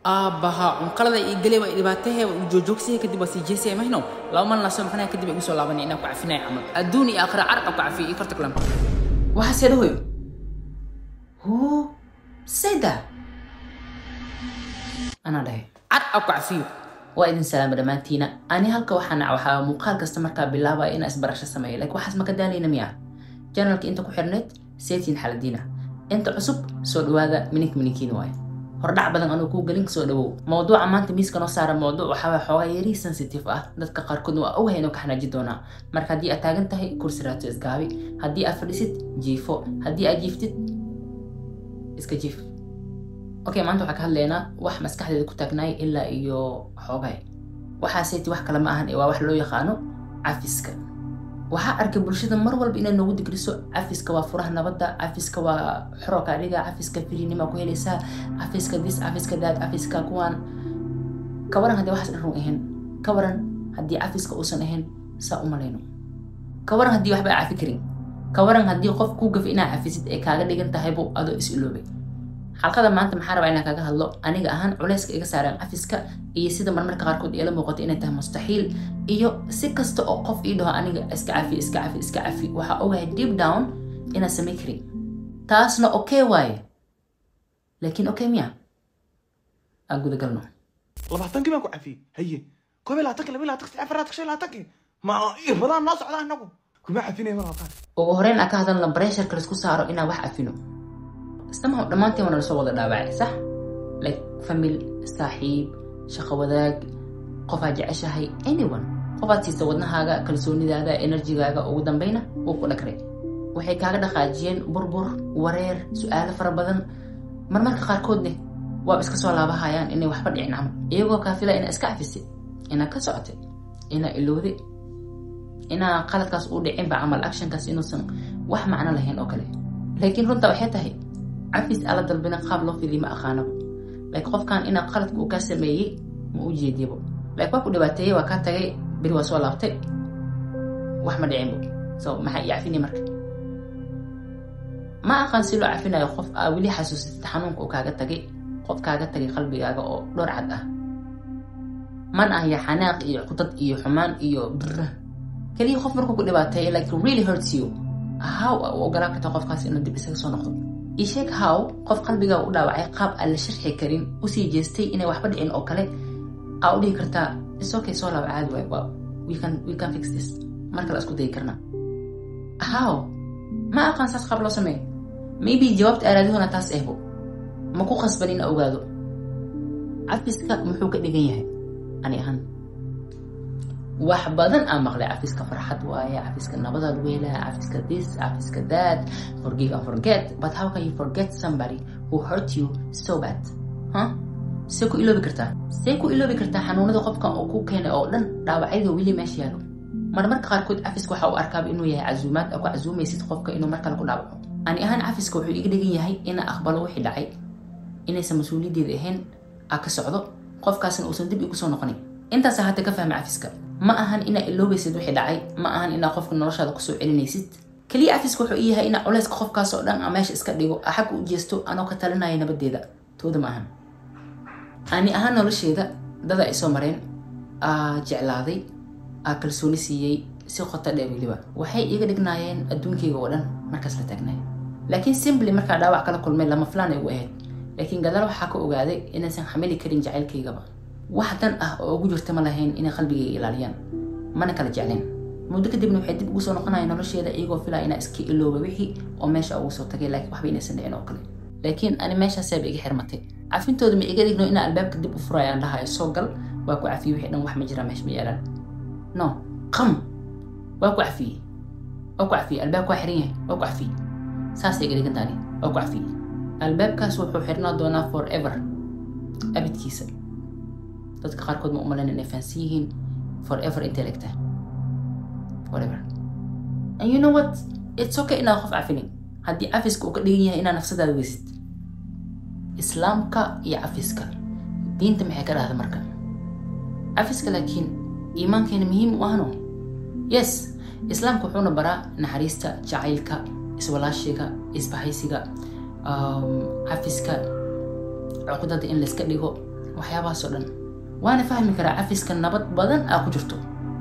Aabbaha cunqalada ii galay waa dhibaatahe, waa joogjoogsiya, kadib waa sii jeesaya mahno 2 maalin soo maqnaya, kadib igu soo laabanay inaan ku cafinaya camal. Adduun iyo aakhira carab ku cafiyo ii korta kalam waxaa seedhahoyo. Huu seda anaa dhahay carab ku cafiyo. Waa idin salaama dhammaantiina. Ani halka waxaa nac waxaa muuqaal kasta markaa bilaabaya inaa isbarasho sameeyo, laakiin waxaas ma ka daalayna miya? Channelka inta ku xirneed seetiin xaladiina, inta cusub soo dhawaada. Minink mininkiina waaye, hordhac badan anuu kuu gelin, soo dhawow. Mawduuca maanta miiska noo saara mawduuc waxaa waay xoogaa yari sensitive ah, dadka qaarkoodna waa ogahay inuu ka xanaaji doonaa. Marka haddii aad taagan tahay, kursi raadso, isgaabi. Haddii aad fadhisid, jiifo. Haddii aad jiiftid, iska jiif. Okay, maanta waxaa ka hadlaynaa wax maskaxdeeda ku taagnaay ilaa iyo xoogay. Waxaaseeti wax kale ma ahan ee waa wax loo yaqaano cafiska. Waxaa arkay bulshada mar walba inay noogu digriso: cafiska waa furaha nabadda, cafiska waa xoro kaa dhiga, cafiska firinima ku helaysaa, cafiska this, cafiska that, cafiska kuwaan. Ka waran haddii waxaas dhan run ahayn? Ka waran haddii cafiska uusan ahayn saa u malayno? Ka waran haddii waxba cafi karin? Ka waran haddii qof kuu gafi inaa cafisid ay kaaga dhigan tahaybo adoo is iloobay? Xalqada maanta maxaa rabaa inaan kaga hadlo aniga ahaan culeyska iga saaran cafiska iyo sida marmarka qaarkood iila muuqato inay tahay mustaxiil, iyo si kasta oo qof ii dhaho aniga iska cafi, iska cafi, iska cafi, waxaa ogahay deep down inaan samay karin. Taasna okay waaye, laakiin okay miya? Aan gudagalno. 20kii baan ku cafiyey, haye, 21kii, 22kii, 24kii, 25kii, ma irbadaan noo socda, anagu kuma cafinaya mar walqaan. Ugu horeyn aan ka hadalno pressureka laisku saaro inaan wax cafino. Somehow dhammaanteen waa nala soo wada dhaawacay, sax? Like family, saaxiib, shaqo wadaag, qofaad jeceshahay, anyone, qofaad siisa wadnahaaga, kalsoonidaada, energygaaga, ugu dambeyna wuu ku dhagray. Waxay kaaga dhaqaajiyeen burbur, wareer, su-aalo fara badan. Marmarka qaarkoodne waaba iska soo laabahayaan inay waxba dhicin camal, iyagoo kaa filaya inaa iska cafisay, inaa ka socotay, inaa ilowday, inaa qaladkaas uu dhicinba camal, actionkaas inuusan wax macno lahayn oo kale. Laakiin runta waxay tahay cafis ala dalbina qaab loo fidiy ma aqaanabo. Like qofkan inaa qaladka uu kaa sameeyey ma u jeediyabo. Like waa ku dhibaateeyey, waa kaa tagay, beri waa soo laabtay, wax ma dhicinbo. So maxaa ii cafinay? Marka ma aqaan si loo cafinayo qof aa weli xasuusatid xanuunka uu kaaga tagay, qof kaaga tagay qalbigaaga oo dhowr cad ah. Man ah ya xanaaq iyo cudad iyo xumaan iyo brr. Kaliya qof markuu ku dhibaateeyo, like really hurts you, how u ogolaan karta qofkaas inuu dib isaga soo noqdo? Ii sheeg how qof qalbigaaga u dhaawacay qaab aan la sharxi karin, usii jeestay inay waxba dhicin oo kale, aa u dhihi kartaa "It's okay, soo laaba, caadi waay, waa we can fix this, mar kale isku dayi karnaa"? How? Ma aqaan saas qaab loo sameeyo. Maybe jawaabta aaraadihuna taas ehbo. Ma ku khasban in ogaado cafiska muxuu ka dhigan yahay. Ani ahaan wax badan aan maqlay: cafiska farxad waaye, cafiska nabadaa lagu helaa, cafiska this, cafiska that, forgive and forget. But how can you forget somebody who hurt you so bad, huh? See ku iloobi kartaa? See ku iloobi kartaa xanuunada qofkan uu ku keenay oo dhan, dhaawacyada weli meesha yaalo? Marmarka qaarkood cafiska waxa uu arkaaba inuu yahay casuumaad aa ku casuumaysid qofka inuu mar kale ku dhaawaco. Ani ahaan cafiska wuxuu iga dhigan yahay inaan aqbalo wixii dhacay, inaysan mas-uuliyaddeeda ahayn, aa ka socdo, qofkaasna uusan dib igu soo noqonin. Intaasa hadda ka fahmay. Cafiska ma ahan inaa iloobaysid wixii dhacay, ma ahan inaa qofka noloshaada kusoo celinaysid. Keliya cafiska wuxuu ii yahay inaa culeyska qofkaas oo dhan aa meesha iska dhigo, aa xagga u jeesto, anoo ka talinaya nabadeeda, tooda ma ahan. Ani ahaan nolosheeda dada ay soo mareen aa jeclaaday, aa kalsooni siiyey si qoto dheer, weliba waxay iiga dhignaayeen adduunkayga oo dhan markaas la taagnay. Laakiin simply markaa dhaawac kala kulmay, lama filaan ay ugu ahayd. Laakiin gadaal waxaa ka ogaaday inaysan xamili karin jacaylkaygaba. Wax dan ah oo ugu jirta ma lahayn inay qalbigayga ilaaliyaan, mana kala jecleen. Muddo kadibna waxay dib ugu soo noqonayaan nolosheeda, iyagoo filaya inaa iska ilooba wixii oo meesha ugu soo tagay, laakiin waxba inaysan dhicin oo kale. Laakiin ani meeshaasaaba iga xirmatay. Cafintooda ma iga dhigno inaa albaabka dib u furayo, aan dhahayo "Soo gal, waa ku cafiyey, wixii dhan wax ma jiraan, meesha ma yaalaan"? No, qam, waa ku cafiyey, waa ku cafiyey, albaabka waa xiran yahay, waa ku cafiyey, saasay iga dhigan taani. Waa ku cafiyey, albaabkaas wuxuu xirnaa doonaa forever, abidkiisa. Dadka qaarkood ma umalayn inay fahansan yihiin forever intay la egtahay forever. And you know what? It's okay inaad qof cafinin haddii cafiska uu ka dhigan yahay inaad nafsadaada weysid. Islaamka iyo cafiska, diinta maxay ka dhahda marka cafiska? Laakiin iimaankeena muhiim u ahno. Yes, islaamka wuxuuna baraa naxariista, jacaylka, iswalaashiga, isbahaysiga, cafiska, cuqdada in layska dhigo. Waxyaabahaas oo dhan waana fahmi karaa. Cafiska nabad badan aa ku jirto,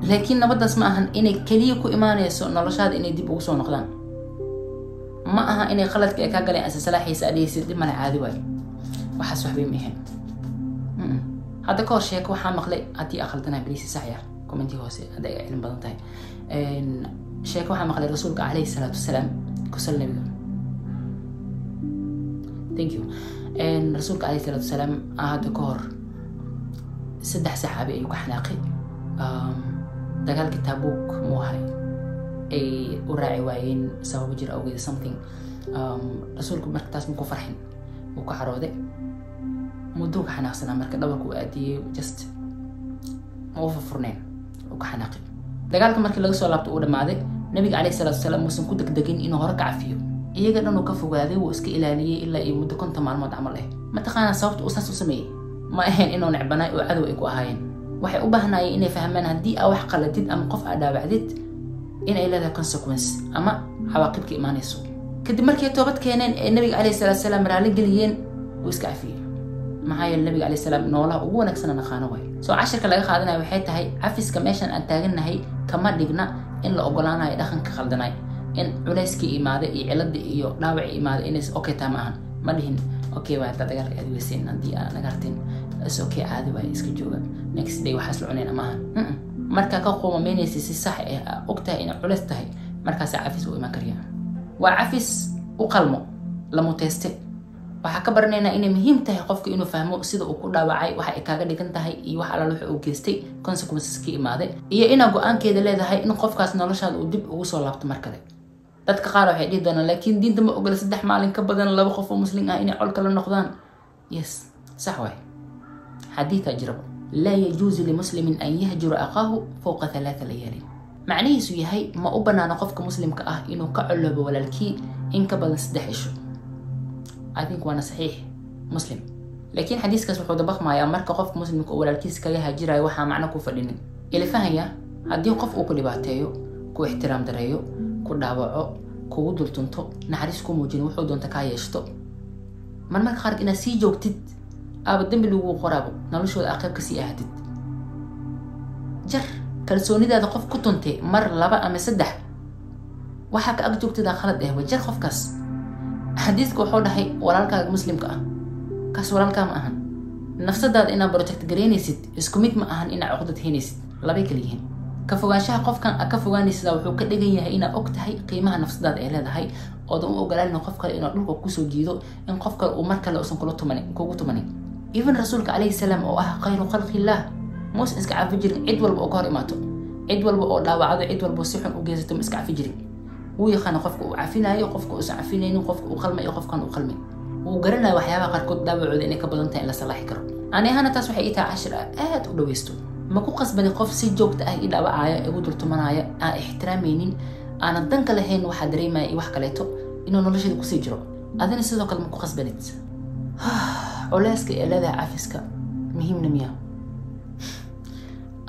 laakiin nabaddaas ma ahan inay keliya ku imaanayso noloshaada inay dib ugu soo noqdaan. Ma aha inay qaladka ay kaa galeen asasalaaxiisa adhehaysid dhib male, caadi waayo, waxaas waxbay ma ahayn. Hadda ka hor sheeko waxaa maqlay, haddii aqaldanahay beliisi saxya commenti hoose hadday iga cilmi badan tahay. Sheeko waxaa maqlay Rasuulka calayhi salaatu wasalaam, kusal nabiga, thank you. Rasuulka calayhi salaatu wasalaam hadda ka hor saddex saxaabi ayuu ka xanaaqay. Dagaalkii Taabuk muu ahay, ay u raaci waayeen sababo jir awgeed, something. Rasuulku marka taas ma ku farxin, wuu ka carooday, mudduu ka xanaaqsanaa. Marka dhabarku u aadiyey, just ma u furfurneen, uu ka xanaaqay. Dagaalka markii laga soo laabto, uu dhammaaday, Nabiga calayhi salaatu wasalaam muusan ku degdegin inuu hore ka cafiyo. Iyaga dhan uu ka fogaaday, wuu iska ilaaliyey ilaa iyo muddo 50 maalmood camal ah. Mataqaanaa sababta uu saas u sameeyey? Ma ahayn inuu necbanaay oo cadow ay ku ahaayeen. Waxay u baahnaayeen inay fahmaan haddii aa wax qaladid ama qof aa dhaawacdid inay leedahay consequence ama cawaaqibka imaanayso. Kadib markay toobad keeneen ee Nabiga calayhi salaatu salaam raali geliyeen, wuu iska cafiyey. Maxaa yeele Nabiga calayhi salaam noolaha ugu wanaagsan naqaano waay. Soo cashirka laga qaadanayo waxay tahay, cafiska meeshan aan taagannahay kama dhigna in la ogolaanayo dhaqanka khaldanay, in culayskii imaaday iyo ciladii iyo dhaawacii imaaday inays okay tahay. Ma ahan, ma dhihin okay waay hataa dagaalka aad weyseen, haddii aa naga harteen is okay, caadi waay, iska jooga, next day waxaas la cunayna, ma ahan. Markaa ka qoomameynaysa si sax ah, aa og tahay inay culays tahay, markaasaa cafis u imaan karya. Waa cafis u qalmo la muteyste. Waxaa ka baranaynaa inay muhiim tahay qofka inuu fahmo sida uu ku dhaawacay, waxa ay kaaga dhigan tahay iyo wax alaal waxa uu geystay, consequences ka imaaday, iyo inaa go-aankeeda leedahay in qofkaas noloshaada uu dib ugu soo laabto mar kale. Dadka qaar waxay dhihi doonaan, laakiin diinta ma ogola 3 maalin ka badan laba qof oo Muslim ah inay col kala noqdaan. Yes, sax waay, xadiidaa jiraba: laa yajuusu limuslimin an yahjura aqaahu fowqa 3 layaalin. Macnihiisu yahay, ma u banaano qofka Muslimka ah inuu ka coloobo walaalkii in ka badan 3 cisho. I think waana Saxiix Muslim. Laakiin xadiiskaas wuxuu dabaqmayaa marka qofka Muslimka uu walaalkiis kaga haajirayo waxaa macno ku fadhinin. Ilafahaya, haddii qof uu ku dhibaateeyo, ku ixtiraam dareeyo, ku dhaawaco, kugu dultunto, naxariis ku muujin, wuxuu doonta kaa yeeshto, marmarka qaar inaad sii joogtid aaba dembi lagu qoraabo, noloshooda aa qayb kasii ahatid. Jar kalsoonidaada. Qof ku tuntay mar, laba ama saddex, waxaa ka ag joogtidaa khalad eh, jar qofkaas. Xadiiska wuxuu dhahay walaalkaaga Muslimka ah, kaas walaalkaa ma ahan. Nafsadaada inaad protect garaynaysid isku mid ma ahan inaad cuqdad heynaysid, labay kala yihiin. Ka fogaanshaha qofkan aad ka fogaanaysidaa wuxuu ka dhigan yahay inaad og tahay qiimaha nafsadaada ay leedahay, oodan u ogolaanin qof kale inuu dhulka kusoo jiido, in qof kale uu mar kale uusan kula tumanin, kugu tumanin. Even Rasuulka calayhi salaam oo ah khayru khalqillah muusan iska cafi jirin cid walba oo ka hor imaato, cid walba oo dhaawacdo, cid walba oo si xun u geysato ma iska cafi jirin. Wuu yaqaana qofka uu cafinayo, qofka uusan cafinaynin, qofka uu qalmay iyo qofkaan uu qalmin. Wuu garanaya waxyaabaha qaarkood dhaawacooda inay ka badan tahay in la salaaxi karo. Ani ahaana taas waxay ii tahay cashir ah aad u dhaweysto. Ma ku qasbani qof si joogta ah ii dhaawacaya, igu dultumanaya, aan ixtiraamaynin, aanan danka lahayn waxaa dareemaya iyo wax kaleeto, inuu nolosheeda kusii jiro. Adina sidoo kale ma ku qasbanid. Culeyska ee leedahay cafiska muhiimna miya?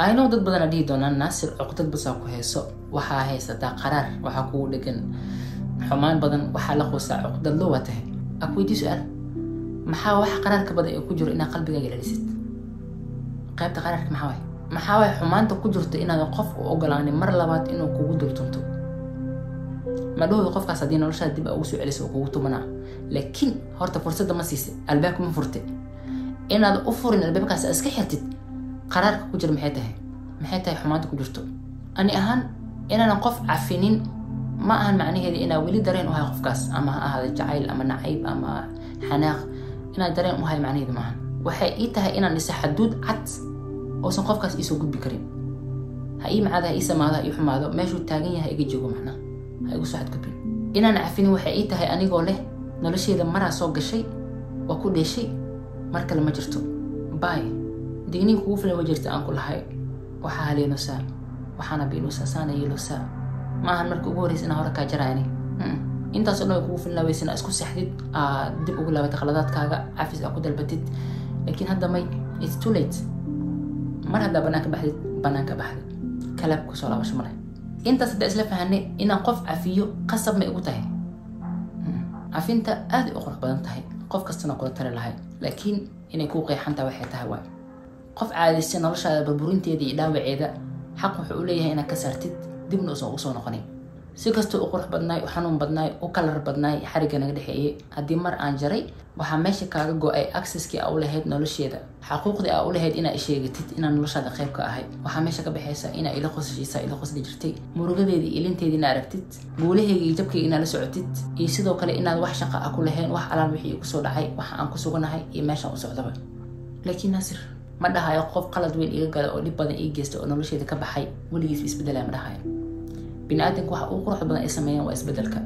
I know dad badan dhihi doonaan, Naasir, cuqdad basaa ku hayso, waxaa haysataa qaraar, waxaa kugu dhegan xumaan badan, waxaa la quusaa cuqdadlo waa tahay. Aku weydii su-aal: maxaa wax qaraarka badan ee ku jiro inaad qalbigaaga ilaalisid? Qaybta qaraarka maxaa waay? Maxaa waay xumaanta ku jirto inaadan qof u ogolaanin mar labaad inuu kugu dultunto? Ma dhahooda qofkaas haddii noloshaada dib ugu soo celiso oo kugu tumanaa, laakiin horta fursadda ma siisay, albaabka ma furtay? Inaad u furin albaabkaas, iska xirtid, qaraarka ku jira maxay tahay? Maxay tahay xumaanta ku jirto? Ani ahaan inaanan qof cafinin ma ahan macnaheeda inaa weli dareen u hay qofkaas, ama ha ahaada jacayl ama nacayb ama xanaaq. Inaan dareen u hay macnaheeda maahan. Waxay ii tahay inaan dhisa xaduud cad oosan qofkaas iisoo gudbi karin. Ha ii macaado, ha ii samaado, ha ii xumaado, meeshuu taagan yahay iga joogo, macnaha ha igu soo xadgudbin. Inaan cafinin waxay ii tahay anigoo leh nolosheeda maraa soo gashay, waa ku dheeshay, mar kale ma jirto, bye. Digniin kugu filan ma jirta aan ku lahay, waxaa haleenusaa, waxaana biinusaa, saana yeelusaa. Ma ahan marka ugu horreysa inaan hore kaa jarayani. Intaasoo dhan way kugu filnaa weysa inaa isku saxdid, aad dib ugu laabatay khaladaadkaaga, cafis aa ku dalbatid. Laakiin hadda may, it's too late. Mar haddaa banaanka baxdid, banaanka baxdid, kalaab kusoo laabasho male. Intaas haddaa isla fahanay, inaan qof cafiyo qasab ma igu tahay? Cafinta aad ay u qurux badan tahay, qof kastana kula tali lahay, laakiin Inay kuu qeexantaa waxay tahay waay. Qof caadaysta noloshaada burburinteeda iyo dhaawaceeda, xaq wuxuu u leeyahay inaad ka saartid, dibna uusan ugu soo noqonin. Si kastoo u qurux badnaay, u xanuun badnaay, u kalar badnaay xarigga naga dhexeeyay, haddii mar aan jaray, waxaa meesha kaaga go-ay accesskii aa u lahayd nolosheeda, xaquuqdii aa u lahayd inaa isheegatid inaan noloshaada qayb ka ahay. Waxaa meesha ka baxaysa inaa ila qosashiisa, ila qosli jirtay, murugadeedii, ilinteedii ina aragtid, guulahayga iyo jabkayga inaa la socotid, iyo sidoo kale inaad wax shaqa ah ku lahayn wax alaal wixii igu soo dhacay, waxa aan ku suganahay iyo meeshaan u socdaba. Laakiin Naasir, ma dhahayo qof qalad weyn iga gala oo dhib badan ii geysta oo nolosheeda ka baxay weligiis isbedelaya, ma dhahayo. Bini aadamka waxa ugu quruxda badan ay sameeyaan waa isbedelka.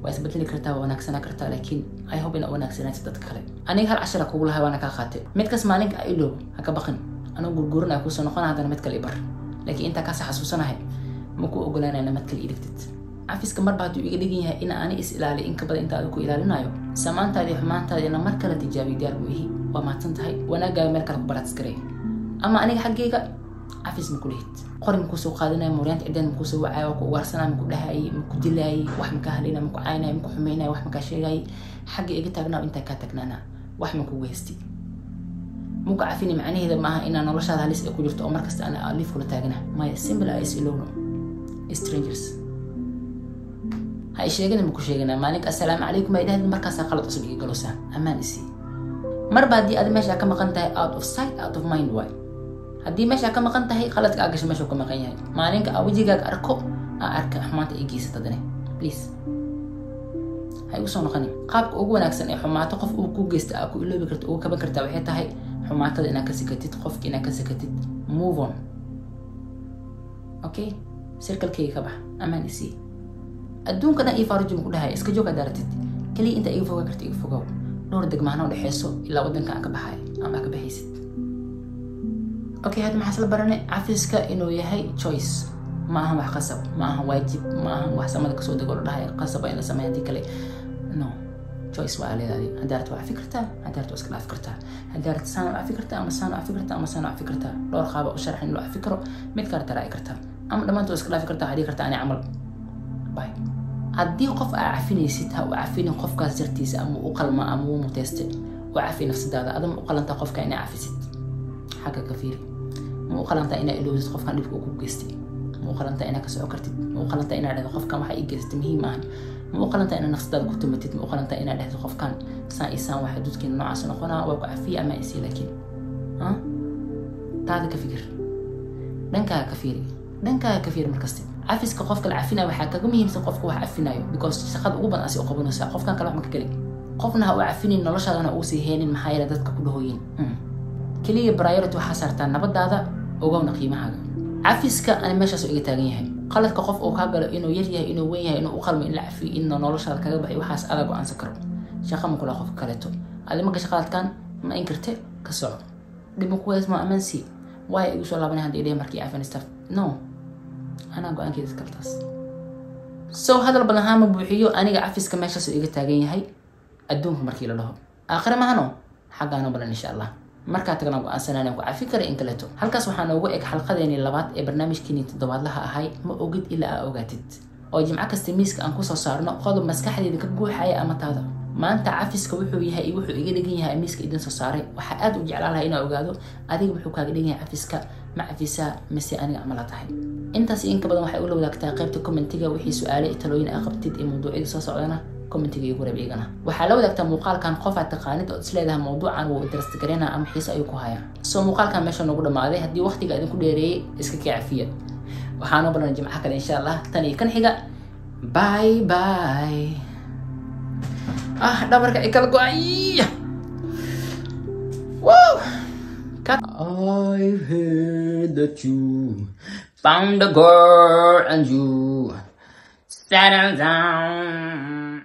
Waa isbedeli kartaa, waa wanaagsanaa kartaa, laakiin I hope inaa wanaagsanaato dadka kale. Aniga hal cashara kugu lahay, waana kaa qaatay. Midkas maalinka a iloobo, ha ka baqin, anigu gurguran ay kusoo noqona, haddana mid kale i bar. Laakiin intaa kaas xasuusanahay, ma ku ogolaanayna mid kale ii dhigtid. Cafiska marba hadduu iga dhigan yahay in ani is ilaaliyo in ka badan inta adigu ku ilaalinayo, samaantaadi xumaantaadi ina mar kale tijaabiyo diyaar buu ihi. Waa mahadsan tahay, wanaagaaga meel kale ku baraad isgaray. Ama aniga xaggayga cafis ma kulihid, qori ma kusoo qaadanayo, mooryaanta cideen ma kusoo wacayo, waa ku ugaarsanaya, ma ku dhahayay, ma ku dilaayay, wax ma kaa hadlaynaya, ma ku caynaya, ma ku xumeynaya, wax ma kaa sheegayay. Xagga iga taagnaa intaa kaa taagnaana, wax ma kugu haystay, muka cafini. Macnaheeda maaha inaa noloshaada halis ay ku jirto oo markasta ana liif kula taagana. Maya, simple is ilowno, strangers ha i sheegana, ma ku sheegana. Maalinka "assalaamu calaykum" ay dhahdid, markaasaa qalad cusub iga galoosaa. Ammaan isii. Marba haddii aad meesha ka maqan tahay, out of sight, out of mind waay. Haddii meesha ka maqan tahay, qaladka aa gasho meesha ka maqan yahay. Maalinka aa wejigaaga arko, aa arka xumaanta ii geysata, hadane please ha igu soo noqonin. Qaabka ugu wanaagsan ee xumaato qof uu ku geysta aa ku iloobi karta, ugu kaban kartaa, waxay tahay xumaatada inaad ka sikatid, qofka inaad ka sikatid, move on. Okay, circlekayga ka bax, amaan isii. Adduunka dhan ii faarujin ku dhahaya, iska joog haddaa ratid. Kaliya inta iga fogaa karta iga fogow. Dhowr degmaana u dhexeyso ilaa waddanka aan ka baxay ama aa ka baxaysid. Okay, hadda maxaa isla baranay? Cafiska inuu yahay choice. Ma ahan wax qasab, ma ahan waajib, ma ahan wax samada kasoo dego la dhahay qasab in la sameeyo, haddii kale no choice. Waa leedahay. Haddaa rabto waa cafi kartaa, haddaa rabto waa iska dhaafi kartaa, haddaa rabto saan u cafi kartaa, ama saan u cafi kartaa, ama saan u cafi kartaa. Dhowr qaaba u sharxin loo cafi karo, mid kale taraaci kartaa, ama dhammaantood iska dhaafi kartaa. Waxaa dhihi kartaa ani camal bye. Haddii qof aa cafinaysid, ha u cafinin qofkaas dartiisa ama u qalma ama uu muteyste. U cafi nafsadaada. Adama u qalantaa qofka inaa cafisid? Xagga ka fiiri. Ma u qalantaa inaa ilowsid qofkan dhibka uu ku geystay? Ma u qalantaa inaa ka soco kartid? Ma u qalantaa inaa dhahdo qofkan waxa ii geystay muhiim ahan? Ma u qalantaa inaa nafsadaada ku tumatid? Ma u qalantaa inaa dhahdo qofkan saan iyo saan, waxa xuduudkeena noocaas noqonaa, waa ku cafiya ama isii? Laakiin taada ka fikir, dhankaaga ka fiiri, dhankaaga ka fiiri. Markasta cafiska qofka la cafinayo waxaa kaga muhiimsan qofka wax cafinayo, because shaqada ugu badan asi u qabanaysaa. Qofkan kale wax ma ka gelin. Qofna ha u cafinin, noloshaadana ugu sii heenin, maxaa yeele dadka ku dhahooyin. Keliya priority waxaa saartaa nabadaada, ogowna qiimahaaga. Cafiska ani meeshaas iga taagan yahay. Qaladka qof uu kaa galo, inuu yar yahay, inuu weyn yahay, inuu u qalmo in la cafiyo, in noloshaada kaga baxay, waxaas adaa go-aansan karo. Shaqa ma kula qofka kaleeto. Adi ma gasha qaladkan, ma inkirte, ka soco. Dhib ma ku ma amaan sii waayo igu soo laabanay haddii dhihi markii cafin stuff. No, anaa go-aankeeda iskale taas. So hadal badan haa ma buuxiyo. Aniga cafiska meeshaas iga taagan yahay adduunka markii la dhaho. Aakhire mahano, xaggaana balan insha Allah markaa tagana go-aansanaan ku cafi kara in kaleeto. Halkaas waxaa noogu eg xalqadeenii labaad ee barnaamijkeenii toddobaadlaha ahay, Ma Ogid Ilaa Aa Ogaatid, oo jimco kasta miiska aan kusoo saarno qodob maskaxdeeda ka guuxaya ama taada. Maanta cafiska wuxuu yahay iyo wuxuu iga dhigan yahay miiska idin soo saaray. Waxaa aad u jeclaan lahaa inaa ogaado adiga muxuu kaaga dhigan yahay cafiska. Ma cafisaa mise aniga camala tahay? Intaas iyo inka badan waxay ula wadaagtaa qaybta commentiga. Wixii su-aale, talooyin aa qabtid iyo mawduucyada soo socdana commentiga igu reeb. Igana waxaa la wadaagtaa muuqaalkan qof aad taqaanid ood isleedahay mawduucan wuu interest gareyna ama xiise ayuu ku hayaa. So muuqaalkan meesha noogu dhamaaday. Haddii waqtiga idinku dheereeyey, iska kii cafiya. Waxaanoo balan jimco kale insha Allah. Tan iyo kan xiga, bye bye. Ah, dhabarka i kala go-ay. Wow. I've heard that you found a girl and you settled down.